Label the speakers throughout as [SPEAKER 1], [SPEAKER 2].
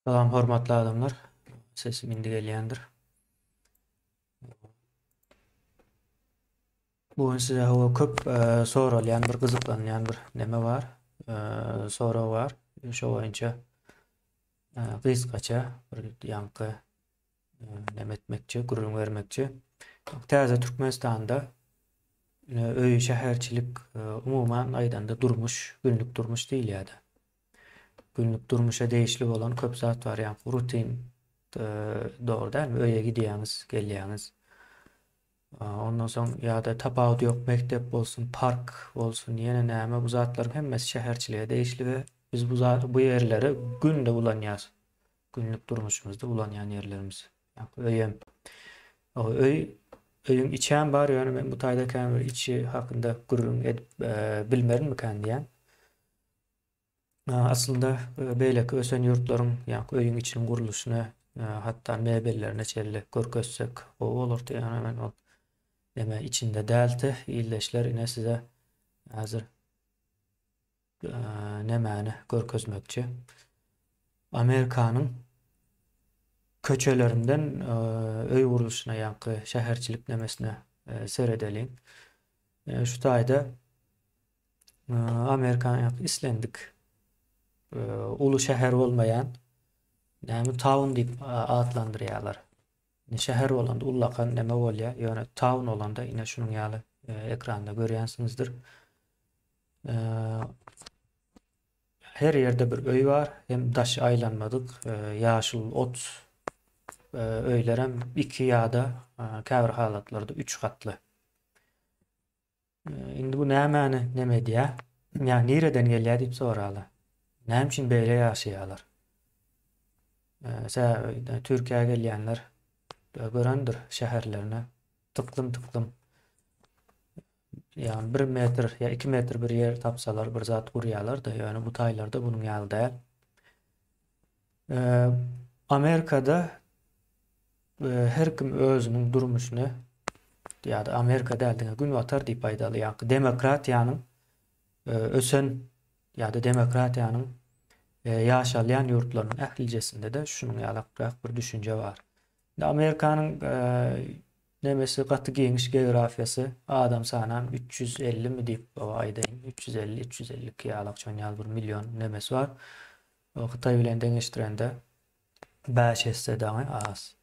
[SPEAKER 1] Salam hormatly adamlar. Sesim indi gelýändir. Bu gün size hawa köp e, soralýan bir gyzyklanýan bir neme bar. E, sorag bar. Şo boýunça e, gysgaça bir ýaňky e, neme etmekçi, gürrüň bermekçi. Täze Türkmenistanda e, öý şäherçilik e, umuman aýdanda durmuş, günlük durmuş diýilýär-de. Günlük durmuşa degişli bolan köp zat bar, ýaňky rutin dogry dälmi? Öýe gidýäňiz, gelýäňiz. Ondan soň ýa-da tapawudy ýok, mekdep bolsun, park bolsun, ýene näme bu zatlaryň hemmesi şäherçilige degişli we biz bu zat bu ýerleri günde ulanýarys. Günlük durmuşymyzda ulanýan ýerlerimiz. Ýaňky öýem. Öý öýüň içem bar, ýöne men bu taýda kän bir içi hakynda gürrüň edip bilmerinmikän diýýän. Aslynda beýleki ösen ýurtlaryň ýaňky öýüň içiniň gurluşyny, hatda mebellerine çenli görkezsek gowy bolardy. Ýöne men ol neme içinde däldi. Ildeşler ine size häzir nemäni görkezmekçi. Amerikanyň köçelerinden öý gurluşyna ýaňky şäherçilik nemesine seredeliň. Şu taýda Amerikanyň islendik uly şäher bolmaýan näme town diýip atlandyrýarlar. Ine şäher bolanda ullakan näme bolýar, ýöne town bolanda ine şunuň ýaly ekranda görýänsiňizdir. Her ýerde bir öý bar, hem daşy aýlanmadyk ýaşyl ot öýlerem iki ýa-da käbir halatlarda üç gatly. Indi bu nämäni neme edýär? Ýa nireden gelýär diýip soraly. Näme üçin beýle ýaşaýarlar? Sebäbi Türkiýä gelýänler görendir şäherlerini tyklym-tyklym. Ýagny bir metr ýa 2 metr bir ýer tapsalar bir zat gurýarlar-da, ýöne bu taýlarda bunuň ýaly däl. Amerikada Her kim özüniň durmuşyny ýa-da Amerika däl diňe Günbatar diýip aýdaly, ýaňky demokratiýanyň ösen ýa-da demokratiýanyň ýaşalýan ýurtlarynyň ählijesinde-de şunuň ýalakrak bir düşünje bar. Indi Amerikanyň nemesi gaty giňiş geografiýasy, adam sanam 350 mi diýip aýdaýyn, 350, 352 ýalak şon ýaly bir million nemesi bar. Hytaý bilen deňeşdirende 5 esse daňy az.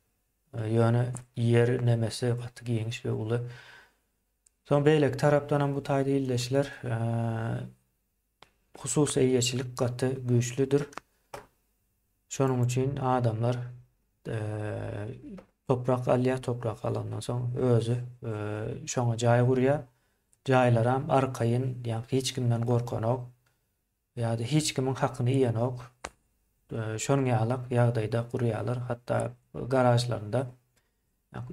[SPEAKER 1] Ýöne ýer nemesi gaty giňiş we uly. Soň beýleki tarapdanam bu taýda ildeşler hususy eýeçilik gaty güýçlüdir. Şonuň üçin adamlar toprak alýar, toprak alandan soň özi şoňa jaý gurýar. Jaýlaram arkaýyn, ýa hiç kimden gorkanok. Ýa-da hiç kimiň hakyny iýenok. Şonuň ýalak ýagdaýda gurýarlar. Hatda garažlarynda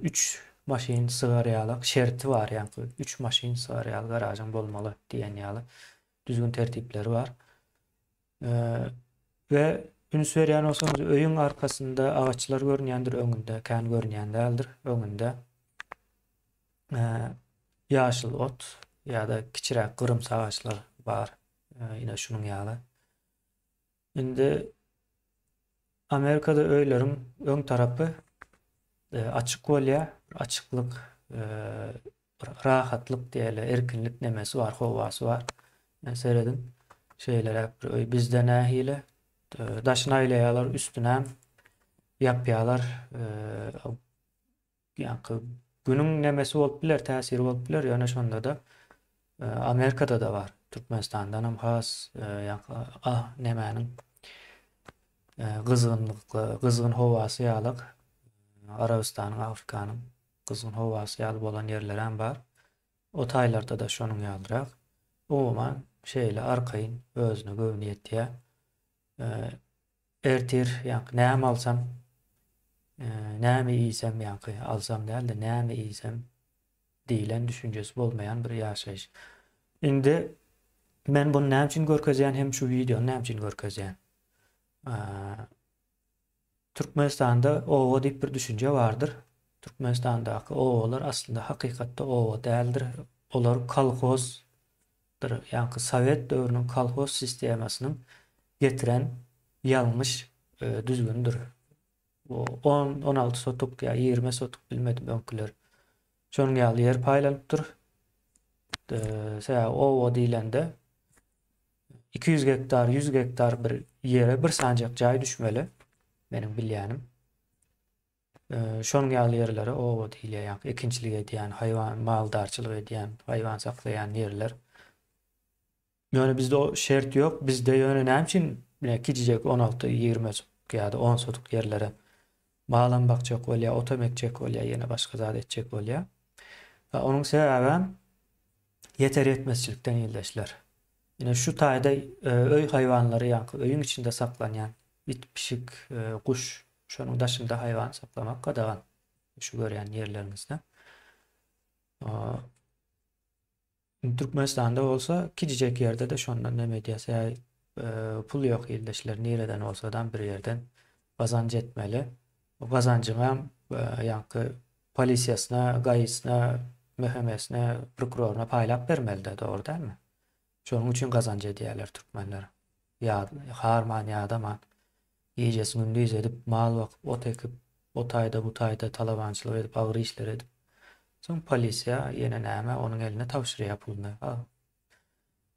[SPEAKER 1] üç maşyn sygar ýalak şerti bar. Ýaňky üç maşyn sygar ýaly garažyň bolmaly diýen ýaly düzgün tertipleri bar. We üns berýän bolsaňyz öýüň arkasynda agaçlar görünýändir, öňünde kän görünýän däldir. Öňünde ýaşyl ot ýa-da kiçiräk gyrymsy agaçlar bar. Ine şunuň ýaly. Indi Amerikada öýleriň öň tarapy e, açyk bolýar. Açyklyk, e, bir rahatlyk diýeli, erkinlik nemesi bar, howasy bar. Men serediň. Şeýleräk bir öý bizde nähili? E, daşyny aýlaýarlar, üstüne ýapýarlar. Ýaňky günüň nemesi bolup biler, täsiri bolup biler, ýöne şonda-da Amerikada-da bar. Türkmenistandanam has ýaňky nemäniň gyzgynlyk, gyzgyn howasy ýalyk Arabystanyň, Afrikanyň gyzgyn howasy ýaly bolan ýerlerem bar. O taýlarda-da şonuň ýalyrak. Umuman, şeýle arkaýyn özüne göwni ýetýär. Ertir ýaňky näme alsam, näme iýsem ýaňky alsam däl-de näme iýsem diýlen düşünjesi bolmaýan bir ýaşaýyş. Indi men bunu näme üçin görkezýän hem şu wideony näme üçin görkezýän? Türkmenistanda oba diýip bir düşünje bardyr. Türkmenistandaky obalar aslynda hakykatda oba däldir. Olar kolhoz Ýaňky sowet döwrüniň kolhoz sistemasynyň getiren ýalňyş düzgündir. Bu on, 16 sotuk ýa 20 sotuk bilmedim öňküler. Şonuň ýaly ýer paýlanypdyr. Sebäbi oba diýlende 200 gektar, 100 gektar bir ýere bir sanjak jaý düşmeli. Meniň bilýänim. Şonuň ýaly ýerlere oba diýilýär. Ýagny ekinçilik edýän, haýwan, maldarçylyk edýän, haýwan saklaýan ýerler. Ýöne bizde o şert ýok. Bizde ýöne näme üçin ine kiçijek 16, 20 sotuk ýa-da 10 sotuk ýerlere malam bakjak bolýar, otam ekjek bolýar, ýene başga zat etjek bolýar. Onuň sebäbem ýeter ýetmezçilikden ildeşler. Ine şu taýda öý haýwanlary ýaňky öýüň içinde saklanýan it, pişik, guş şonuň daşynda haýwan saklamak gadagan. Şu görýän ýerleriňizde. Türkmenistanda bolsa kiçijek ýerde-de şondan neme edýär. Sebäbi pul ýok ildeşler nireden bolsadam bir ýerden gazanç etmeli. O gazanjyňam ýaňky polisiýasyna, GAI-sine, MHM-sine, prokuroryna paýlap bermeli-de, dogry dälmi? Şonuň üçin gazanç edýärler türkmenler. Ýa harman ýadaman gijesi gündiz edip mal bakyp ot ekip o taýda bu taýda talabançylyk edip agyr işler edip soň polisiýa ýene näme onuň eline tabşyrýar puluny.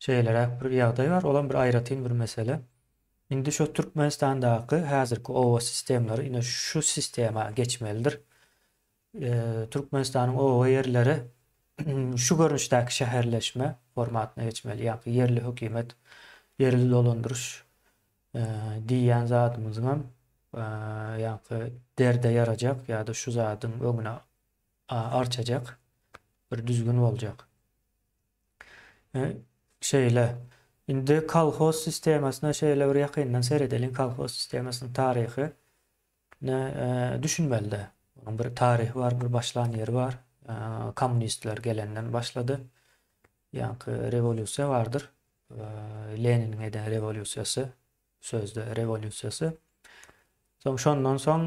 [SPEAKER 1] Şeýleräk bir ýagdaý bar olam bir aýratyn bir mesele. Indi şu Türkmenistandaky häzirki oba sistemlary ine şu sistema geçmelidir. Türkmenistanyň oba ýerleri şu görnüşdäki şäherleşme formatyna geçmeli. Ýagny ýerli hökümet, ýerli dolandyryş diýýän zadymyzyňam ýagny derde ýarajak ýa-da şu zadyň öňüni arçajak bir düzgün boljak. Şeýle. Indi kolhoz sistemasyna şeýle bir ýakyndan seredeliň. Kolhoz sistemasynyň taryhy Ne düşünmelide. Onuň bir taryhy bar, bir başlan ýeri bar. Kommunistler gelenden başlady. Ýaňky rewolýusiýa bardyr. Leniniň eden rewolýusiýasy, sözde rewolýusiýasy. Soň şondan soň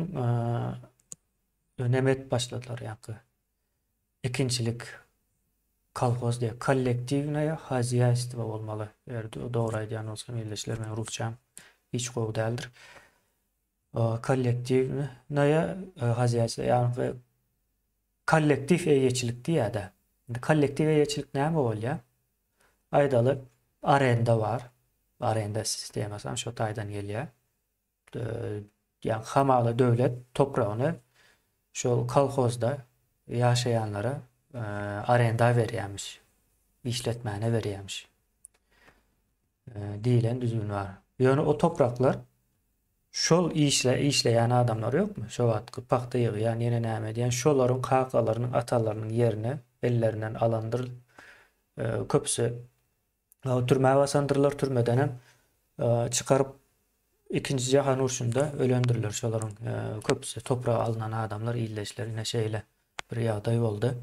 [SPEAKER 1] neme edip başladylar ýaňky ekinçilik kolhoz diýip, kollektiwnaýa hozýaýstwo bolmaly. Eger dogry aýdýan bolsam, ildeşler, meniň rusçam hiç gowy däldir. Kollektiwnaýa hozýaýstwo, ýagny kollektiw eýeçilik diýýär-de. Indi kollektiw eýeçilik näme bolýar? Aýdaly, arenda bar. Arenda sistemasy hem şo taýdan gelýär. Ýagny hamala döwlet topragyny şol kolhozda ýaşaýanlara arenda berýärmiş, işletmäne berýärmiş diýlen düzgün bar. Ýöne o topraklar Şol işle işleýän adamlar ýokmy? Şo wagtky pagta ýygýan, ýene näme edýän, şolaryň kakalarynyň, atalarynyň ýerini ellerinden alandyr. Köpüsi türmä basandyrlar, türmedenem çykaryp ikinji jahan urşunda ölendirler şolaryň köpüsi topraga alnan adamlar ildeşler ine şeýle bir ýagdaý boldy.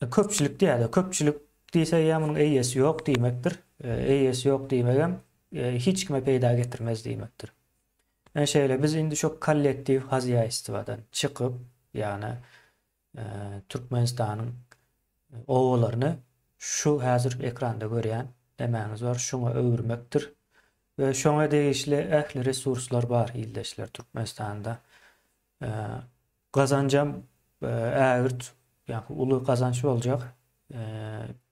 [SPEAKER 1] Köpçülik diýýär-de, köpçülik diýse ýa munuň eýesi ýok diýmekdir. Eýesi ýok diýmegem hiç kime peýda getirmez diýmekdir. Ine şeýle biz indi şo kollektiw hozýaýstwadan çykyp, ýagny Türkmenistanyň obalaryny şu häzir ekranda görýän nemäňiz bar, şuňa öwürmekdir. We şoňa degişli ähli resurslar bar ildeşler Türkmenistanda. Gazanjam ägirt, ýagny uly gazanç boljak.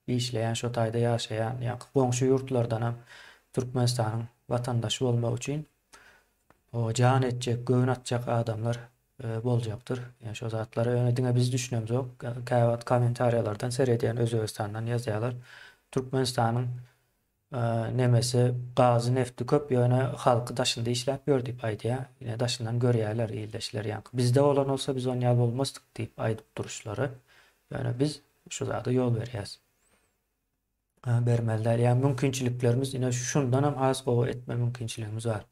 [SPEAKER 1] Işleýän, şo taýda ýaşaýan, ýagny goňşy ýurtlardanam Türkmenistanyň watandaşy bolmak üçin jan etjek, göwün atjak adamlar boljakdyr. Ýani şo zatlara ýöne diňe biz düşünemzok. Käwagt kommentariýalardan seredýän Özbegistandan ýazýarlar. Türkmenistanyň Nemesi gazy nefti köp ýöne halky daşynda işläp ýör diýip aýdýa. Ine daşyndan görýäler ildeşler ýaňky bizde bolan bolsa biz onýaly bolmasdyk diýip aýdyp duruşlary. Ýöne biz şu zada ýol berýäs. Bermeli däl. Ýa mümkinçiliklerimiz ine şundanam has gowy etme mümkinçiligimiz bar.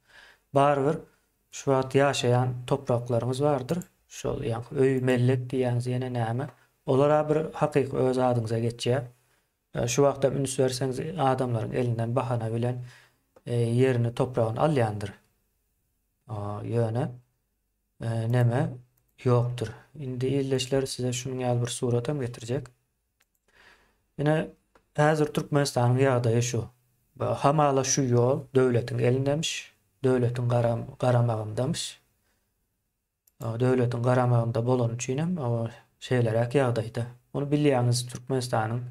[SPEAKER 1] Barybir şu wagt ýaşaýan topraklaryňyz bardyr. Şol ýaňky öý mellek diýýäňiz ýene näme. Olara bir hakyky öz adyňyza geçýär. Şu wagtam üns berseňiz adamlaryň elinden bahana bilen ýerini topragyny alýandyr. Ýöne neme ýokdur. Indi ildeşler size şunuň ýaly bir suratam getirjek. Ine häzir Türkmenistanyň ýagdaýy şu. Hamala şu ýol döwletiň elindemiş. Döwletiň garamagyndamyş. Döwletiň garamagynda bolany üçin hem şeýleräk ýagdaýda. Ony bilýäňiz Türkmenistanyň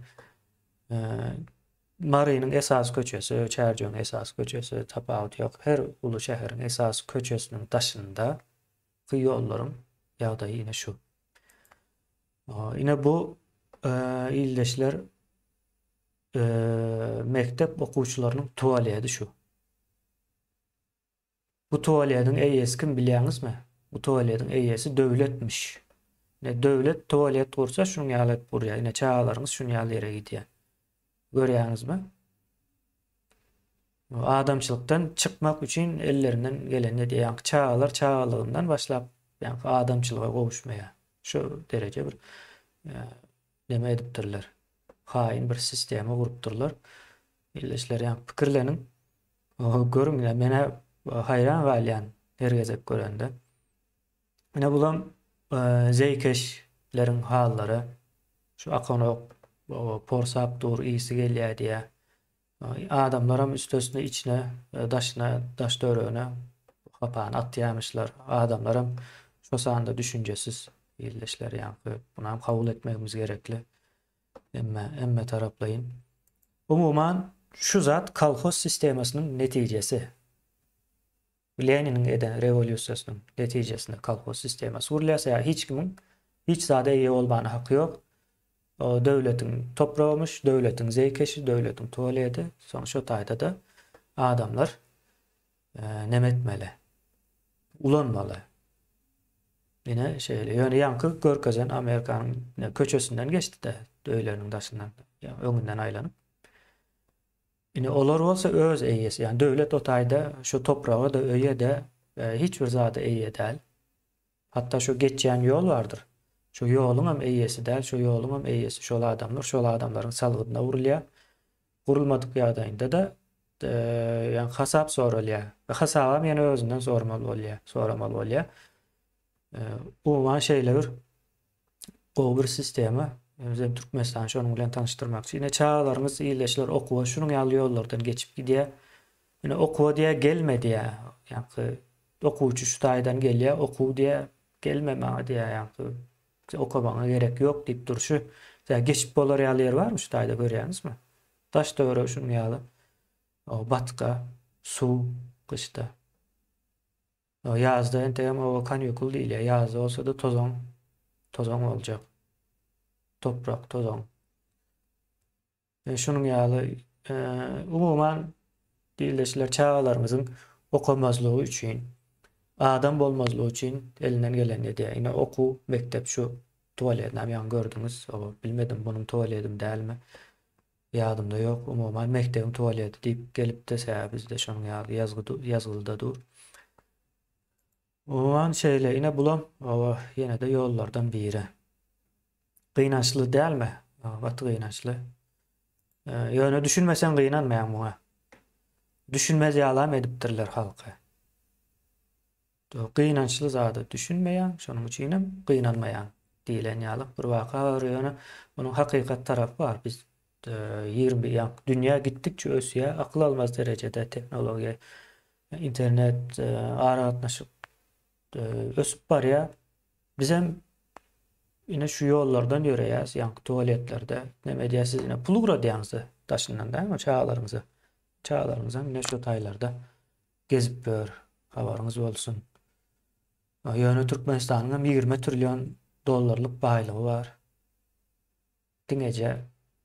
[SPEAKER 1] Marynyň esasy köçesi, Çärjewiň esasy köçesi tapawudy ýok. Her uly şäheriň esasy köçesiniň daşynda ýollaryň ýagdaýy ine şu. Ine bu ildeşler mekdep okuwçylarynyň tualeti şu. Bu tualetiň eýesi kim bilýäňizmi? Bu tualetiň eýesi döwletmiş. Ine döwlet tualet gursa şunuň ýaly edip gurýar. Ine çagalaryňyz şunuň ýaly ýere gidýär. Görýäňizmi? Adamçylykdan çykmak üçin ellerinden gelenini edýär. Ýaňky çagalar çagalygyndan başlap ýaňky adamçylyga gowuşmaýar. Şu dereje bir e, neme edipdirler. Haýyn bir sistema gurupdyrlar. Ildeşler ýaňky pikirleniň. Görüň ýa menä haýran galýan her gezek görende. Ine bulam zeýkeşleriň hallary. Şu akanok porsap dur ysy gelýär diýýär. Adamlaram üstesine içine daşyna daş töweregine hapany atýarmyşlar. Adamlaram şo sanda düşünjesiz ildeşler ýaňky bunam kabul etmegimiz gerekli. Hemme, hemme taraplaýyn. Umuman, şu zat kolhoz sistemasynyň netijesi. Leniniň eden rewolýusiýasynyň netijesinde kolhoz sistemasy gurulýar. Sebäbi hiç kimiň hiç zada eýe bolmana haky ýok. O döwletiň topragymyş, döwletiň zeýkeşi, döwletiň tualeti. Soň şo taýda-da adamlar e, neme etmeli? Ulanmaly. Ine şeýle. Ýöne ýaňky görkezen Amerikanyň köçesinden geçdi-de, öýleriniň daşyndan, öňünden aýlanyp. Ine olar bolsa öz eýesi. Ýani döwlet o taýda şu topraga-da, öýe-de e, hiç bir zada eýe däl. Hatda şu geçýän ýol bardyr. Şu ýoluň hem eýesi däl, şu ýoluň hem eýesi şol adamlar, şol adamlaryň salgydyna urulýar. Gurulmadyk ýagdaýynda-da ýagny hasap soralýar. We hasabam ýene özünden sormaly bolýar, soramaly bolýar. Umuman şeýle bir gowy bir sistema. Biz hem Türkmenistany şonuň bilen tanyşdyrmakçy. Ine çagalaryňyz, ildeşler okuwa şunuň ýaly ýollardan geçip gidýär. Ine okuwa diýýär, gelme diýýär. Ýaňky okuwçy şu taýdan gelýär, okuw diýýär, gelme maňa diýýär, ýaňky okamagyňa gerek ýok diýip durşy. Ýa geçip bolar ýaly ýer barmy şu taýda görýäňizmi? Daş töweregi şunuň ýaly. O batga, suw gyşda. O ýazda entegem oba kanikul diýilýär. Ýazda bolsa-da tozan, tozan boljak. Toprak, tozan. E, şunuň ýaly e, umuman ildeşler çagalarymyzyň okamazlygy üçin, adam bolmazlygy üçin elinden gelenini edýär. Ine okuw, mekdep şu tualetini ýaňy gördüňiz. O bilmedim bunuň tualedim dälmi? Ýadymda ýok. Umuman mekdebiň tualeti diýip gelipdi. Sebäbi bizde şonuň ýaly ýazgy ýazgylyda dur. Umuman şeýle ine bulam oba ýene-de ýollardan biri. Gynançly dälmi? Gaty gynançly. Ýöne düşünmeseň gynanmaýaň muňa. Düşünmez ýalam edipdirler halky. Gynançly zada düşünmeýäň, şonuň üçinem gynanmaýaň diýlen ýaly bir waka bar. Ýöne munuň hakykat tarapy bar. Biz 21 ýa dünýä gitdikçe ösýär, akyl almaz derejede tehnologiýa, internet, aragatnaşyk ösüp barýar. Bizem ine şu ýollardan ýöreýäs, ýaňky tualetlerde näme edýäs siz ine pul ugradýaňyz daşyndan dälmi çagalaryňyza. Çagalaryňyzam ine şu taýlarda gezip ýör, habaryňyz bolsun. Ýöne Türkmenistanyň hem 20 trillion dollarlyk baýlygy bar. Diňeje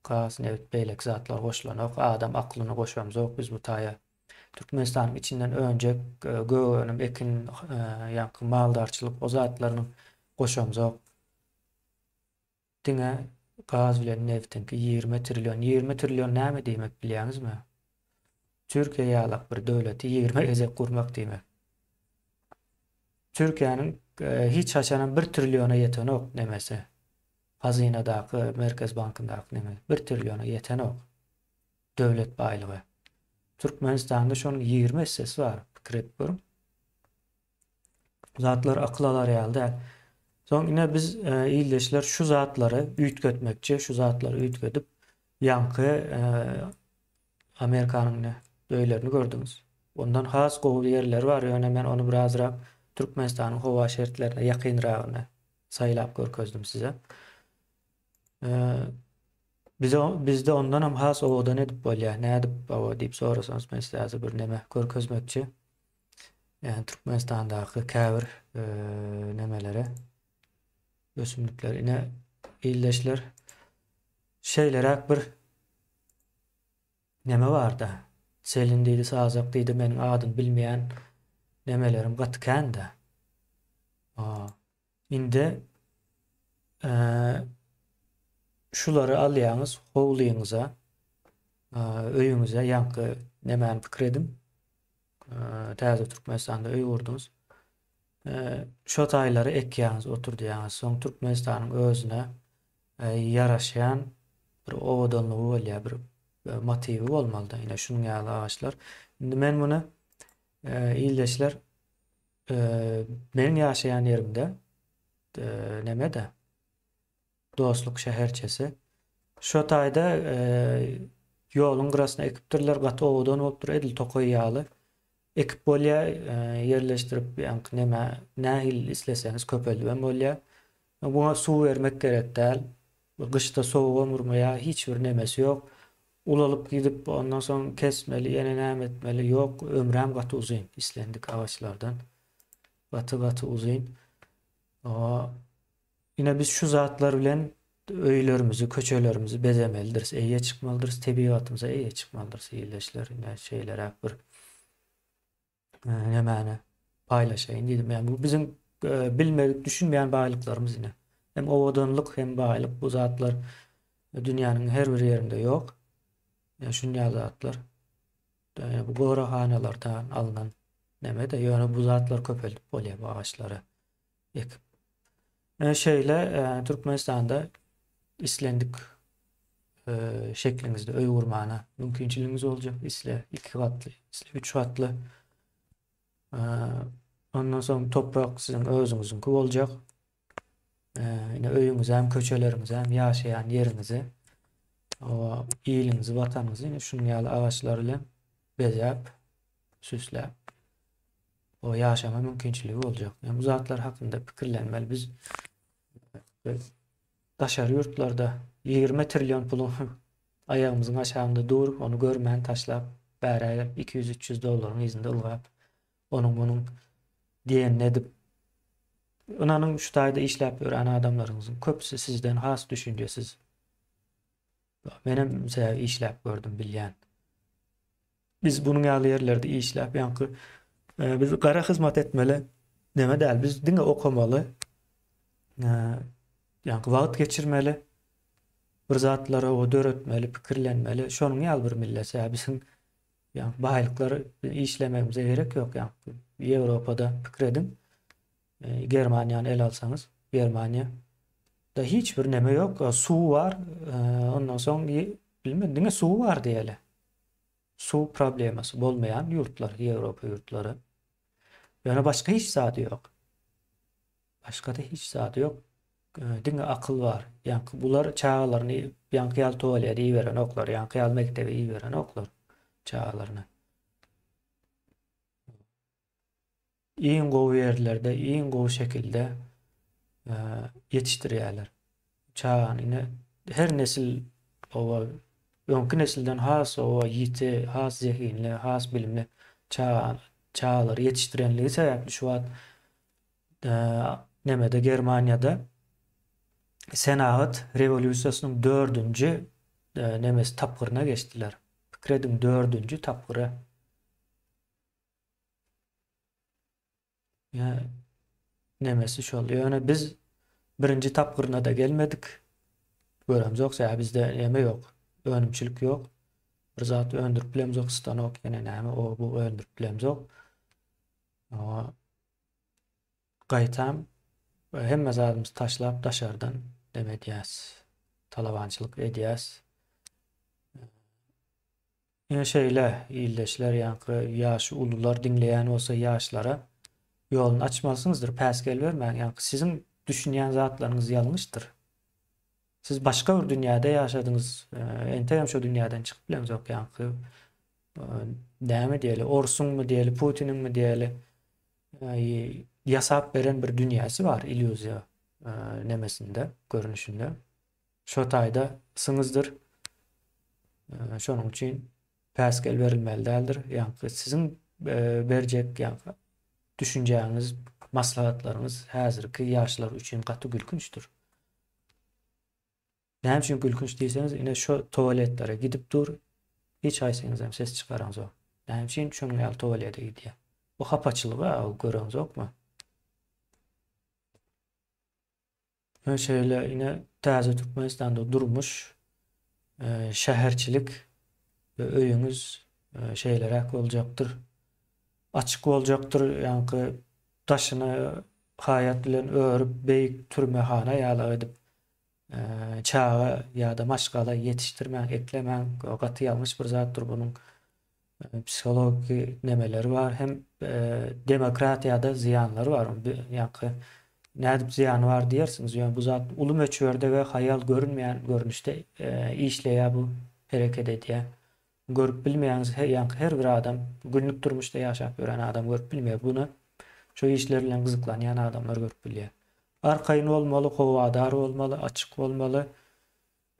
[SPEAKER 1] gaz, nebit, beýleki zatlar goşulanok. Adam aklyny goşamzok biz bu taýa. Türkmenistanyň içinden önjek e, gök önüm, ekin, e, ýaňky maldarçylyk o zatlaryny goşamzok. Diňe gaz bilen nebtiňki 20 trillion. 20 trillion näme diýmek bilýäňizmi? Türkiýe ýalak bir döwleti 20 gezek gurmak diýmek. Türkiýäniň e, hiç haçanam 1 trilliona ýetenok nemesi. Hazynadaky, Merkez bankyndaky neme 1 trilliona ýetenok. Döwlet baýlygy. Türkmenistanda şonuň 20 essesi bar. Pikir edip görüň. Zatlar akyl alar ýaly däl. Soň ine biz e, ildeşler şu zatlary üýtgetmekçi, şu zatlary üýtgedip, ýaňky e, Amerikanyň ne öýlerini gördüňiz. Ondan has gowy ýerleri bar, ýöne men ony birazrak Türkmenistanyň howa şertlerine ýakynragyny saýlap görkezdim size. Bize bizde ondan hem has owadan edip bolýar. Nädip baba diýip sorasaňyz men size häzir bir neme görkezmekçi. Yani Türkmenistandaky käbir nemelere ösümlikler ine ildeşler şeýleräk bir neme barda. Selin diýdi, Sazak diýdi, meniň adyny bilmeýän nemelerim gaty kän-de. Indi şulary alýaňyz howlyňyza, öýüňize ýaňky nemäni pikir ediň. Täze Türkmenistanda öý gurduňyz. Şo taýlary ekýäňiz, oturdýaňyz. Soň Türkmenistanyň özüne ýaraşýan bir owadanlygy bolýar, bir motiwi bolmalyda. Ine şunuň ýaly agaçlar. Indi men muny ildeşler meniň ýaşaýan ýerimde neme-de Dostluk şäherçesi. Şo taýda ýoluň gyrasyna ekipdirler, gaty owadan bolupdyr, edil tokaý ýaly. Ekip bolýar, ýerleşdirip, ýaňky neme, nähili isleseňiz köpeldibem bolýar. Buňa suw bermek gerek däl. Gyşda sowugam urmaýar, hiç bir nemesi ýok. Ulalyp gidip, ondan soň kesmeli, ýene näme etmeli, ýok. Ömrem gaty uzyn, islendik agaçlardan. Gaty-gaty uzyn. Ine biz şu zatlar bilen öýlerimizi, köçelerimizi bezemelidiris, eýe çykmalydyrys, tebigatymyza eýe çykmalydyrys ildeşler. Ine şeýleräk bir nemäni paýlaşaýyn diýdim. Ýani bu biziň bilmedik, düşünmeýän baýlyklarymyz ine. Hem owadanlyk, hem baýlyk bu zatlar dünýäniň her bir ýerinde ýok. Ýa şunýa zatlar. Ýa bu goraghanalardan alnan neme-de, ýöne bu zatlar köpeldip bolýar bu agaçlary. Ekip. Şeýle Türkmenistanda islendik şekliňizde öý gurmana mümkinçiligiňiz boljak. Isle 2 gatly, isle 3 gatly. Ondan soň toprak siziň özüňiziňki boljak. Ine öýüňizi hem, köçeleriňizi hem, ýaşaýan ýeriňizi, o iliňizi, watanyňyzy ine şunuň ýaly agaçlar bilen bezäp, süsläp o ýaşama mümkinçiligi boljak. Yani bu zatlar hakynda pikirlenmeli. Biz daşary ýurtlarda 20 trillion puluň aýagymyzyň aşagynda dur, ony görmän taşlap, bärä gelip 200-300 dollaryň yzynda ylgap, onuň munuň diýenini edip, ynanyň şu taýda işläp ýören adamlaryňyzyň köpüsi sizden has düşünjesiz. Menem sebäbi işläp gördüm, bilýän. Biz bunuň ýaly ýerlerde işläp, ýaňky e, biz gara hyzmat etmeli neme däl, biz diňe okamaly, e, ýaňky wagt geçirmeli, bir zatlary o döretmeli, pikirlenmeli. Şonuň ýaly bir millet. Sebäbi biziň ýaňky baýlyklar işlemegimize gerek ýok. Ýaňky Ýewropada pikir ediň. E, Germaniýany el alsaňyz, Germaniýa da hiç bir neme ýok. Suw bar, ondan soň bilmedim, diňe suw bar diýeli. Suw problemasy bolmaýan ýurtlar, Ýewropa ýurtlary. Ýöne başga hiç zady ýok. Başga-da hiç zady ýok. Diňe akyl bar. Ýaňky bular çagalaryny ýaňky ýaly tualete iberenoklar, ýaňky ýaly mekdebe iberenoklar çagalaryny. Iň gowy ýerlerde, iň gowy şekilde ýetişdirýärler. Çagany ine her nesil oba öňki nesilden has oba ýiti, has zehinli, has bilimli çaga çagalary ýetişdirenligi sebäpli şu wagt nemede Germaniýada senagat rewolýusiýasynyň dördünji nemesi tapgyryna geçdiler. Pikir ediň dördünji tapgyra. Ýa nemesi şol. Ýöne biz birinji tapgyryna-da gelmedik. Göremzok, sebäbi bizde neme ýok. Önümçilik ýok. Bir zat öndürip bilemzok, stanok ýene näme o bu öndürip bilemzok. Gaýtam hemme zadymyzy taşlap daşardan neme edýäs. Talabançylyk edýäs. Ine şeýle ildeşler ýaňky ýaşy ulular diňleýän bolsa ýaşlara ýoluny açmalysyňyzdyr päsgel bermäň ýaňky siziň düşünýän zatlaryňyz ýalňyşdyr. Siz başga bir dünýäde ýaşadyňyz entegem şo dünýäden çykyp bileňzok ýaňky. näme diýeli, orsuňmy diýeli, Putiniňmi diýeli, ýasap beren bir dünýäsi bar illýuziýa nemesinde, görnüşinde. Şo taýda syňyzdyr. Şonuň üçin päsgel berilmeli däldir. Ýaňky siziň berjek ýaňky düşünjäňiz, maslahatlaryňyz häzirki ýaşlar üçin gaty gülkünçdir. Näme üçin gülkünç diýseňiz, ine şo tualetlere gidip dur, hiç haýsyňyz hem ses çykaraňzok. Näme üçin şonuň ýaly tualete gidýär? Bu hapaçylyk-a, göreňzokmy? Ine şeýle ine täze Türkmenistanda durmuş, şäherçilik we öýüňiz şeýleräk boljakdyr. Açyk boljakdyr, ýaňky daşyny haýat bilen örüp, beýik türmehana ýaly edip çaga ýa-da maşgala ýetişdirmäň, eklemäň. Gaty ýalňyş bir zatdyr bunuň. Psihologiki nemeleri bar hem demokratiýada zyýanlary bar. Ýaňky nädip zyýany bar diýersiňiz, ýöne bu zat uly möçberde we haýal görünmeýän görnüşde işleýär bu, hereket edýär. Görüp bilmeýäňiz, ýaňky her bir adam, günlük durmuşda ýaşap ýören adam görüp bilmeýär. Buny şu işler bilen gyzyklanýan adamlar görüp bilýär. Arkaýyn bolmaly, howadar bolmaly, açyk bolmaly.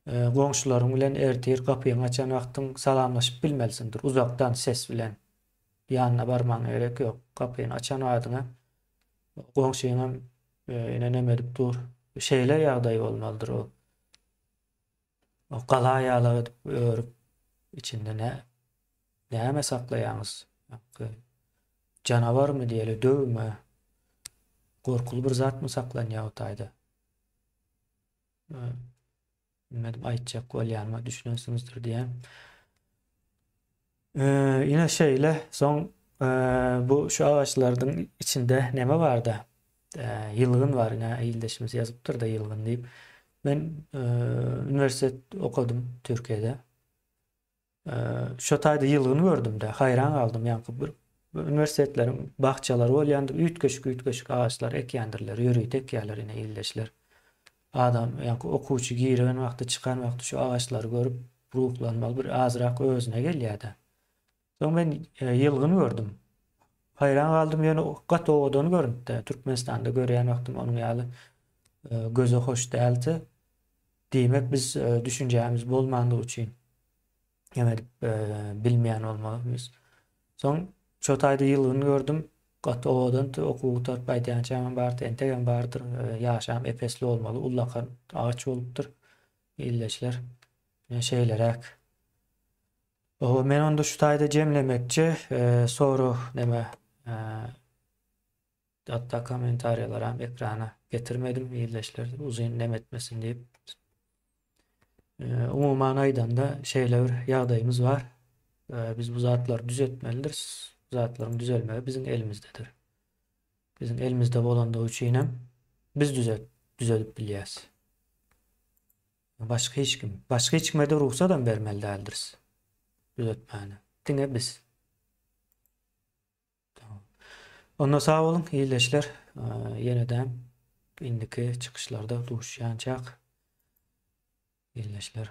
[SPEAKER 1] Goňşularyň bilen ertir gapyňy açan wagtyň salamlaşyp bilmelisiňdir, uzakdan ses bilen. Ýanyna barmagyňa gerek ýok. Gapyny açan badyňa goňşyňam ine neme edip dur. Şeýle ýagdaý bolmalydyr ol. O gala ýalak edip örüp içinde nä näme saklaýaňyz? Janawarmy diýeli, döwmi? Gorkuly bir zatmy saklanýar o taýda? Bilmedim aýtjak bolýanyma düşünensiňizdir diýýän. Ine şeýle soň bu şu agaçlaryň içinde neme barda? Ýylgyn bar ine ildeşimiz ýazypdyr-da ýylgyn diýip. Men uniwersitet okadym Türkiýede. Şo taýda ýylgyn gördüm-de, haýran galdym. Ýaňky bir uniwersitetleriň bakjalary bolýandyr, üýtgeşik-üýtgeşik agaçlar ekýändirler, ýörite ekýärler ine ildeşler. Adam, ýaňky okuwçy giren wagty, çykan wagty şu agaçlary görüp ruhlanmaly, bir azrak özüne gelýär-de. Soň men ýylgyn gördüm. Haýran galdym, ýöne gaty owadan görünipdi. Türkmenistanda görýän wagtym onuň ýaly göze hoş däldi. Diýmek biz düşünjämiz bolmandygy üçin hem edip bilmeýän bolmalymyz. Soň şo taýda ýylgyn gördüm. Gaty owadan okuw gutaryp gaýdýançam bardy, entegem bardyr. Ýaşam epesli bolmaly, ullakan agaç bolupdyr. Ildeşler. Şeýleräk. Oba men onda şu taýda jemlemekçi. Sorag neme Hatda kommentariýalaram ekrana getirmedim ildeşler uzyn nem etmesin diýip. Umuman aýdanda şeýle bir ýagdaýymyz bar. Biz bu zatlary düzetmelidiris. Bu zatlaryň düzelmegi biziň elimizdedir. Biziň elimizde bolandygy üçin hem biz düzet düzelip bilýäs. Başga hiç kim, başga hiç kime-de rugsadam bermeli däldiris düzetmäne. Diňe biz. Tamam. Onda sag boluň ildeşler. Ýene-de indiki çykyşlarda duşýançak ildeşler.